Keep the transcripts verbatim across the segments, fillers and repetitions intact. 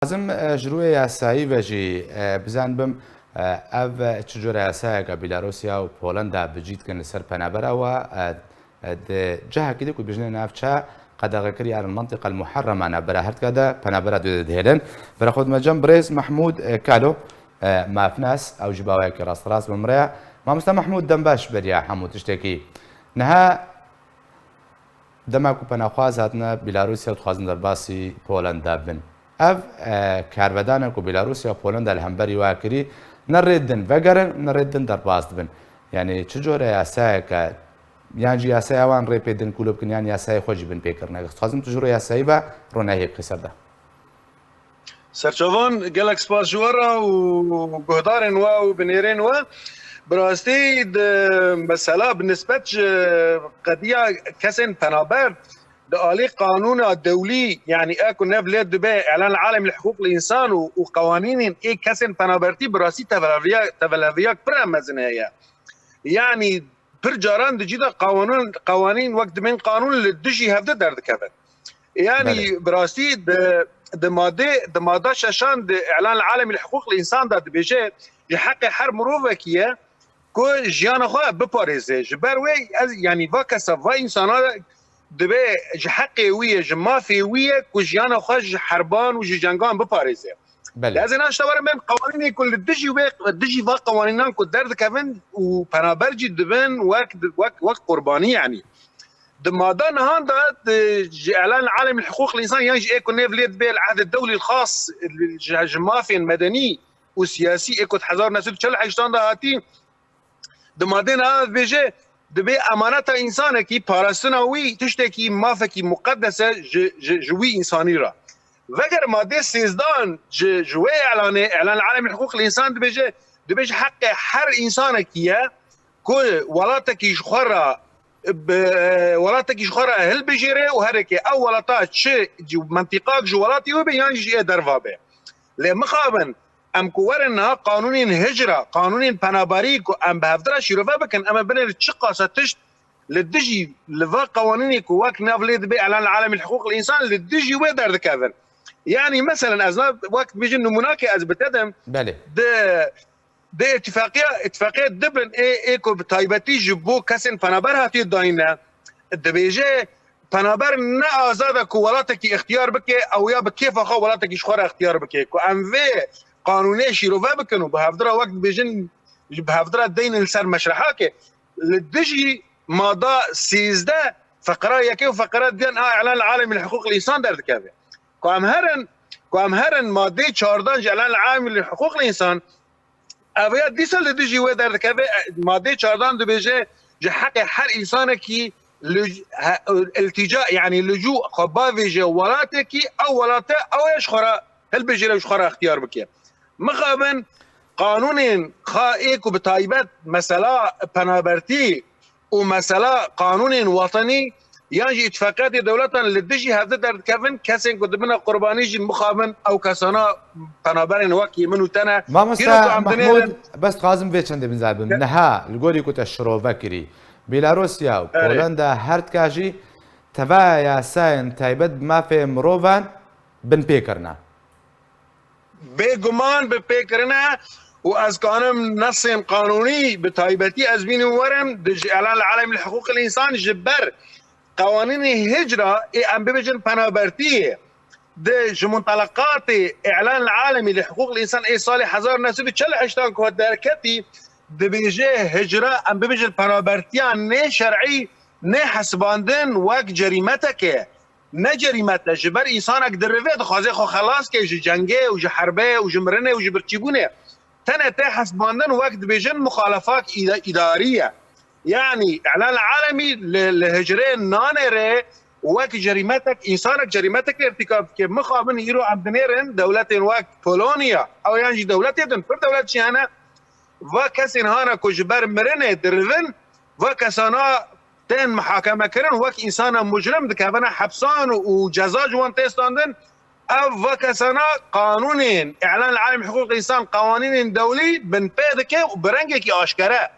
Lazim, e, ji rûyê yasayî ve jî, e, bizanibim, e, ev, e, çi cure yasayeke Bîlarûsya û Polenda bi cî dikin li ser penabera we, e, e, di cihekî de ku bêjine navça qedexekirî, el-mentika el-muherrema, navbera hertika de penabera dû de dihêlin. Vera xwe dime cem birêz Mehmûd, e, Kalo, e, mafnas, ew jî baweyekî rasterast bi min re ye. Mamoste Mehmûd, dem baş beriya hemû tiştekî. Niha dema ku penaxwaz hatine Bîlarûsya û dixwazin derbasî Polenda bin. Ev, e, karvedana ku Bîlarûsya û Polenda li hemberî wa kirî, ne rê din vegerin, ne rê din derbas dibin. Yanî çi cure yasayeke, yan jî yasaya wan rê pê din kûlo bikin, yan yasayê xwe jî bin pê kirine. Dixwazim tu ji rûyê yasayî ve ronahiyek bixî ser de. Serçavan, gelek spas ji we re û guhdarên we û binêrên we. Bi rastî di mesela bi nisbet ji qediya kesên penaber di alî qanûna dewlî, yanî e ku nev lê dibe Îlan Alemî li Hiqûq li Însan û, û qewanînên ê kesên penabertî bi rastî teveleviya-, teveleviyek pir mezin heye. Yanî pir caran di cî de qewanûn, qewanîn wek dibên qanûn li dijî hevde derdikevin. Yanî Belê. bi rastî di, di madê, di mada şeşan di Îlan Alemî li Hiqûq li Însan de dibêje, ji heqê her mirovekî ye ku jiyana xwe biparêze. Ji ber wê ez, yanî va kesa, va însana dibe ji heqê wî ye, ji mafê wî ye ku jiyana xwe ji herban û ji cengan biparêze. Belê. Ez ê naşta werim bên qewanînê ku li dijî wê, dijî va qewanînan ku derdikevin û penaber jî dibin wek, wek, wek qurbanî, yanî. Di mada nihan de, di, ji Îlan Alemî li Hiqûq li Însan yan jî ê ku nêv lê dibe el-Ehd el-Dewlî el-Xas, ji, ji mafên medenî û siyasî ê ku di hezar neh sed û çel û heştan de hatî, di madê niha dibêje, dibê emaneta însanekî, parastina wî tiştekî, mafekî muqedes e ji, ji, ji wî însanî re. Veger madê sêzdan ji, ji wê îlanê, Îlan Alemî Hiqûq li Însan dibêje, dibêje heqê her însanekî ye ku welatekî ji xwe re, bi, welatekî ji xwe re hilbijêre û herêke ew welata çi mentîqak ji welatî wê be yan jî ê derva be. Lê mixabin, em ku werin niha qanûnên hicra, qanûnên penaberî ku em bi hevdira şîrove bikin, em ê binêrin çiqasa tişt li dijî, li va qewanînê ku wek nav lê dibe Îlan Alemî Hiqûq li Însan li dijî wê derdikevin. Yanî meselen ez na wek dibêjin nimûnakê ez bi te dim. Belê. Di, di îtifaqiya, îtifaqiya Dublin ê, ê ku bi taybetî ji bo kesên penaber hatiye dayîne, dibêje, penaber ne azad e ku welatekî ixtiyar bike, ew ya bi kêfa xwe welatekî ji xwe re ixtiyar bike. Ku em vê qanûnê şîrove bikin û bi hevdira wek dibêjin, ji bi hevdira deynin li ser meşrehakê, li dijî mada sêzdeh feqera yekê û feqera diyan a Îlan Alemî li Hiqûq li Însan derdikeve. Ku em herin, ku em herin madê çardan ji Îlan Alemî li Hiqûq li Însan, ev ya dîsa li dijî wê derdikeve, e, madê çardan dibêje, ji heqê her însanekî li, he, îltîca, yanî licû xwe bavêje welatekî, ew welate ew ê ji xwe re hilbijêre û ji xwe re ixtiyar bike. Mixabin qanûnên xa ê ku bi taybet mesela penabertî û mesela qanûnên wetenî yan jî îtifaqiyatê dewletan li dijî hevde derdikevin, kesên ku dibine qurbanî jî mixabin ew kesana penaberên wekî min û te ne. Mamoste Hîro ku em Mahmûd, dinêrin. Bes dixwazim vê çendê binzar bim. Niha li gorî ku te şirove kirî, Bîlarûsya û Erê. Polenda her tika jî tevaya yasayên taybet bi mafê mirovan bin pê kirine. Bêguman bi pê kirine û ez kanim nesên qanûnî bi taybetî ez bînim werim, di ji Îlan Alemî li Hiqûq li Însan ji ber qewanînê hicra ê em bibêjin penabertiyê, di ji munteleqatê Îlan Alemî li Hiqûq li Însan ê salê hezar neh sed û çel û heştan ku derketî, dibêje hicra em bibêjin penabertiya nê şer'î, nê hesibandin wek cerîmeteke. Ne cerîmet e, ji ber însanek dirivê dixwaze xwe xelas ke ji cengê û ji herbê û ji mirinê û ji birçîbûnê. Tenê tê hesibandin wek dibêjin muxalefak îda-, îdarî ye. Yanî Îlan Alemî li, li hicrê nanêre wek cerîmetek, însanek cerîmetek îrtîkab dike. Mixabin îro em dinêrin dewletên wek Polonya, ew yan jî dewletê din, pir dewlet jî hene, va kesên hana ku ji ber mirinê dirivin, va kesana tên mihakemekirin, wek însana mujrim dikevine hepsan û ceza ji wan tê standin. Ev va kesana qanûnên Îlan Alemî Hiqûq Însan, qewanînên dewlî binpê dike û bi rengekî aşkere.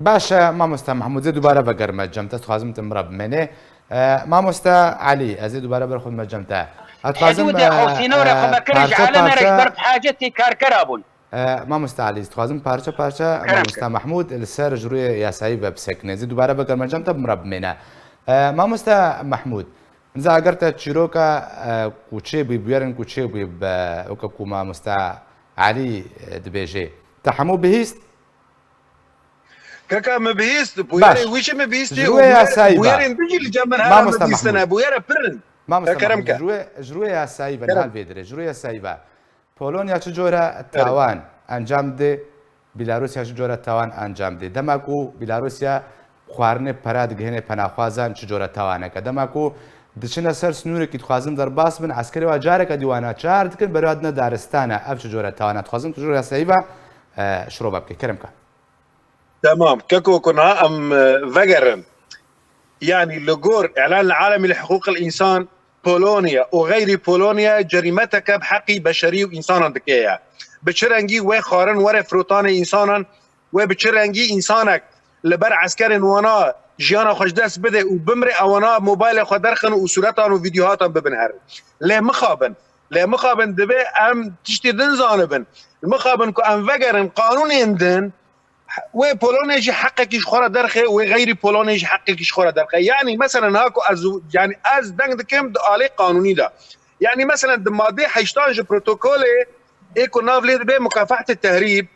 Baş e, mamoste Mehmûd, zê dubare vegerime cem te, dixwazim tu min re bimênê. E, Mamoste Elî, ez ê dubare ber xwe dime cem te. Ez dixwazim, Hudûdê e, xwe sînorê xwe e, vekirî ji parçe alemê re ji parçe ber bi hacetî karkera bûn. E, Mamoste Elî, ez dixwazim parçe parçe Kerem Mamoste ke. Mehmûd li ser ji rûyê yasayî ve bisekine. Ez ê dubare bigerime cem te, bi min re bimêne. E, Mamoste Mehmûd, niza eger te çîroka, e, ku çêbûyî, bûyerên ku çêbûyî be, weke ku Mamoste Elî, e, dibêjê, te hemû bihîst? Keka, min bihîst, bûyerê Baş. wî jî min bihîstî Ji û rûyê bûyer-, yasayî ve. bûyerên din jî li cem min hene Mamoste min bihîstine, Mehmûd. bûyerê pir in. Mamoste Kerem Mehmûd, ke. ji rûyê, ji rûyê yasayî ve, Kerem. nihal vê dirê, ji rûyê yasayî ve. Polonya çi cora Kerem. tawan encam didê? Bîlarûsya çi cora tawan encam didê? Dema ku Bîlarûsya xwarinê pera digihêne penaxwazan çi cora tawaneke? Dema ku diçine ser sinûrekî dixwazin derbas bin, eskerê wa careke dî wana çar dikin, berê wa dine daristane. Ev çi cora tawana? Dixwazim tu ji rûyê yasayî ve, e, şirove bike. Kerem ke. Temam. Keko ku niha em, e, vegerin. Yanî li gor Îlan li Alemî li Hiqûqil Însan, Polonya û xeyrî Polonya cerîmeteke bi heqî beşerî û însanan dike ye. Bi çi rengî wê xwarin were firotanê însanan, wê bi çi rengî însanek li ber eskerên wana jiyana xwe ji dest bide û bimre, ewana mobaylê xwe derxin û sûretan û vîdyohatan bibin herin. Lê mixabin, lê mixabin divê em tiştê din zanibin. Mixabin ku em vegerin qanûnên din, wê Polonê jî heqekî ji xwe re derxe, wê xeyrî Polonê jî heqekî ji xwe re derxe. Yanî meselen ha ku ez, yanî ez deng dikim di alê qanûnî de. Yanî meselen di madê heştan ji protokolê ê ku nav lê dibe mukafaetê tehrîb,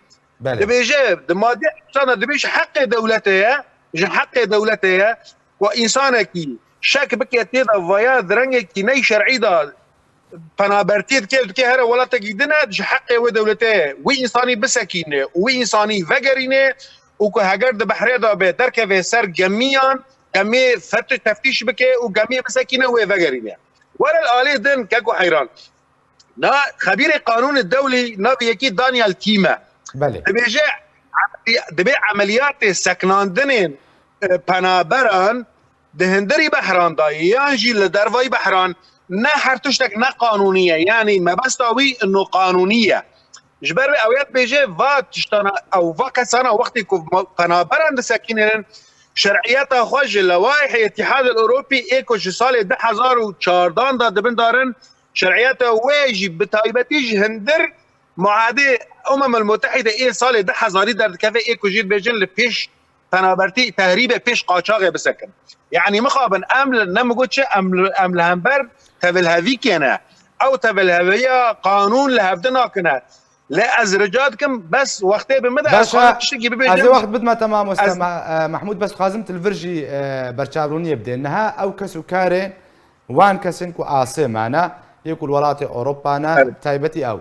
Belê. dibêje di madê heştan de dibêje heqê dewletê ye, ji heqê dewletê ye ku însanekî şek bike tê de vaya di rengekî ney şer'î de penabertiyê dike, dike here welatekî din e, ji heqê wê dewletê wî însanî bisekîne û wî însanî vegerîne û ku heger di behrê de be derkeve ser gemiyan, gemê fet-, teftîş bike û gemiyê bisekîne wê vegerîne. Were li alê din keko heyran. Na xebîrê qanûnê dewlî navê yekî Daniel Kîme. Belê. Dibêje, dibê emeliyatê seknandinên, e, penaberan di hundirî behran de yan jî li dervayî behran ne her tiştek ne qanûnî ye. Yanî mebesta wî ino qanûnî ye. Ji ber wê ew ya dibêje va tiştana ew va kesana wextê ku ma-, penaberan disekînin şer'iyeta xwe ji lewayehê Îtîhadê Ewropî ê ku ji salê du hezar û çardan de dibin darin şer'iyeta wê jî bi taybetî ji hundir muadê Umemul Mutehîde ê salê du hezarî derdikeve ê ku jî dibêjin li pêş penabertî tehrîbê pêş qaçaxê bisekin. Yanî mixabin em li, ne min got çi, em li, em li hember tevilhevîkê ne. Ew tevilheviya qanûn li hevdî nakine. Lê ez rica dikim bes wextê bi min de ez Baş e, xwazim tiştekî ez ê bibêjim. wext bidime te mamoste Ez Me-, e, Mehmûd, bes dixwazim tu li vir jî, e, berçavroniyê bidê. Niha ew kes û karê wan kesên ku asê mane, yê ku li welatê Ewropa ne, Evet. taybetî ew.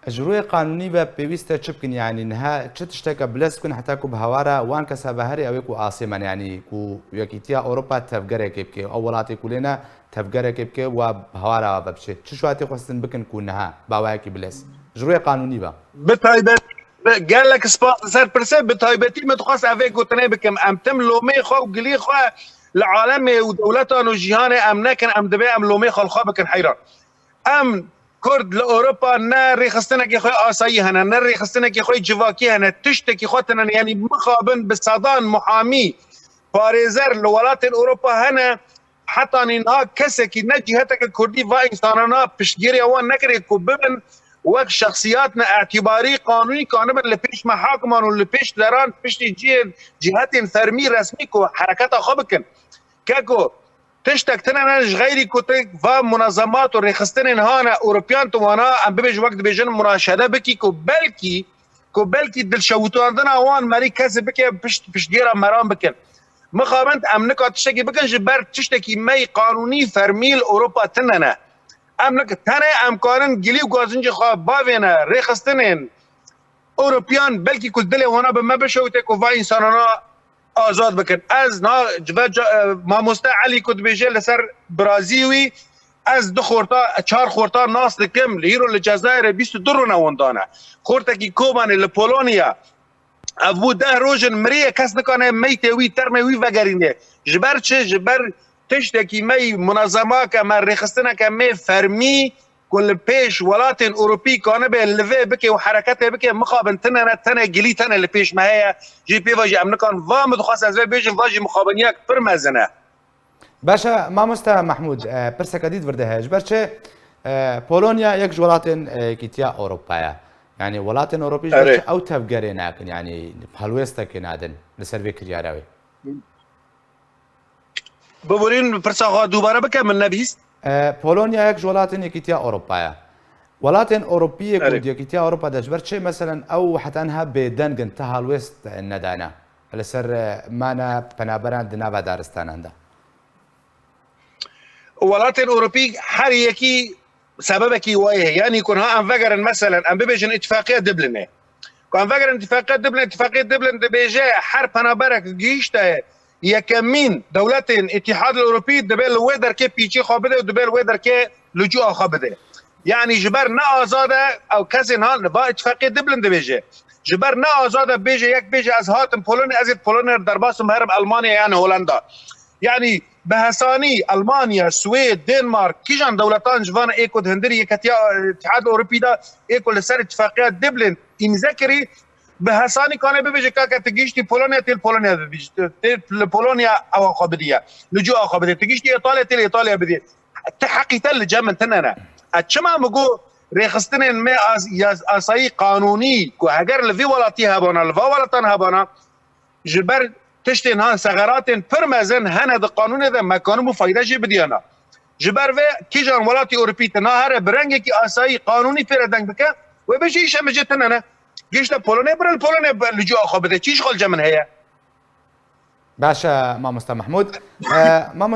Ji rûyê qanûnî ve pêwîst e çi bikin? Yanî niha çi tişteke bilez bikin heta ku bi hewara wan kesa ve herê ew ê ku asê mane, yanî ku Yekîtiya Ewropa tevgerekê bike, ew welatê ku lê ne tevgerekê bike, wa bi hewara ve biçe. Çi şwatê xwestin bikin ku niha bi awayekî bilez? Ji rûyê qanûnî ve. Bi taybet, bi, gelek spas li ser pirsê, bi taybetî min dixwest evê gotinê bikim. Em tim lomê xwe û gilî xwe li alemê û dewletan û cîhanê em nekin, em divê em lomê xwe li xwe bikin heyran. Em Kurd li Ewropa ne rêxistinekê xwe asayî hene, ne rêxistinekê xwe civakî hene, tiştekî xwe tine ne. Yanî mixabin bi sedan muhamî, parêzer li welatên Ewropa hene, heta niha kesekî ne cîheteke Kurdî va însanana piştgiriya wan nekiriye ku bibin wek şexsiyatine îtibarî qanûnî kanibin li pêş mehakiman û li pêş deran piştî cihên cîhetên fermî resmî ku hereketa xwe bikin. Keko, tiştek tine ne ji xeyrî ku tu va munezemat û rêxistinên hane Ewropiyan tu wana, em bibêjin, wek dibêjin, munaşede bikî ku belkî, ku belkî dilşewitandina wan merî kesê bike pişt, piştgêra meran bikin. Mixabin em nika tiştekî bikin ji ber tiştekî me yî qanûnî fermî li Ewropa tine ne. Em nik-, tenê em karin gilî û gazincê xwe bavêne rêxistinên Ewropiyan, belkî ku dilê wana bi me bişewite ku va însanana azad bikin. Ez na ve ca-, e, mamoste Elî ku dibêje li ser birazî wî, ez du xorta, çar xorta nas dikim. Li îro li Cezayirê bîst û du rûne winda ne. Xortekî Kobanê li Polonya, ev bû deh roj in miriye, kes nikane meytê wî, termê wî vegerîne. Ji ber çi? Ji ber tiştekî me yî munezemake me, rêxistineke me fermî ku li pêş welatên Ewropî kanibe li vê bike û hereketê bike, mixabin tine ne, tenê gilî tenê li pêş me heye. Jî pê ve jî em nikan va min dixwest ez vê bêjim, va jî mixabiniyek pir mezin e. Baş e, mamoste Mehmûd, e, pirseke dît vir de heye. Ji ber çi, e, Polonya yek ji welatên, e, Yekîtiya Ewropa ye. Yani welatên Ewropî ji ber Erê. çi ew tevgerê nakin, yani helwêstekê nadin li ser vê kiryara wê? Biborîn pirsa xwe dubare bike, min nebîst. E, Polonya yek ji welatên Yekîtiya Ewropa ye. Welatên Ewropî yê ku Erê. di Yekîtiya Ewropa de ji ber çi, meselen, ew heta niha bêdeng in, ti helwêst nedane li ser, e, mana penaberan di nava daristanan de? Welatên Ewropî her yekî sebebekî wayê heye. Yanî ku niha em vegerin, meselen, em bibêjin îtifaqiya Diblinê. Ku em vegerin îtifaqiya Diblinê, îtifaqiya Diblin dibêje her penaberek gihîşte yekemîn dewletên Îtîhad Ewropî dibe li wê derkê pîçê xwe bide û dibe li wê derkê lûcûa xwe bide. Yanî ji ber ne azad e, ew kesên han li va îtifaqiya Diblinê dibêje. Ji ber ne azad e bêje, yek bêje ez hatim Polonyayê, ez ê Polonyayê derbas bim herim Elmanya yan Holanda. Yanî bi hesanî Elmanya, Swêd, Dênmark, kîjan dewletan ji van ê ku di hundirî Yekîtiya, Îtîhad Ewropî de ê ku li ser îtifaqiya Diblinê îmze kirî, bi hesanî kane bibêje, kake, tu gihîştî Polonya, tê li Polonya bibî, tê li Polonya ewa xwe bidî ye, lûcûa xwe bidê, tu gihîştî Îtalya, tê li Îtalya bidî. Ti heqî te li cem min tine ne. Ez çima min got rêxistinên me as-, yas-, asayî qanûnî ku heger li vê welatî hebana, li va welatan hebana, ji ber tiştên han sexeratên pir mezin hene di qanûnê de me kanibû fayda jê bidiyana. Ji ber vê kîjan welatî Ewropî tine here bi rengekî asayî qanûnî pê re deng bike, wê bêje îşe min cê tine ne. Gihişte Polonyayê, bire li Polonyayê li cûa xwe bide. Çi ji xwe li cem min heye? Baş e, mamoste Mehmûd. E, mamoste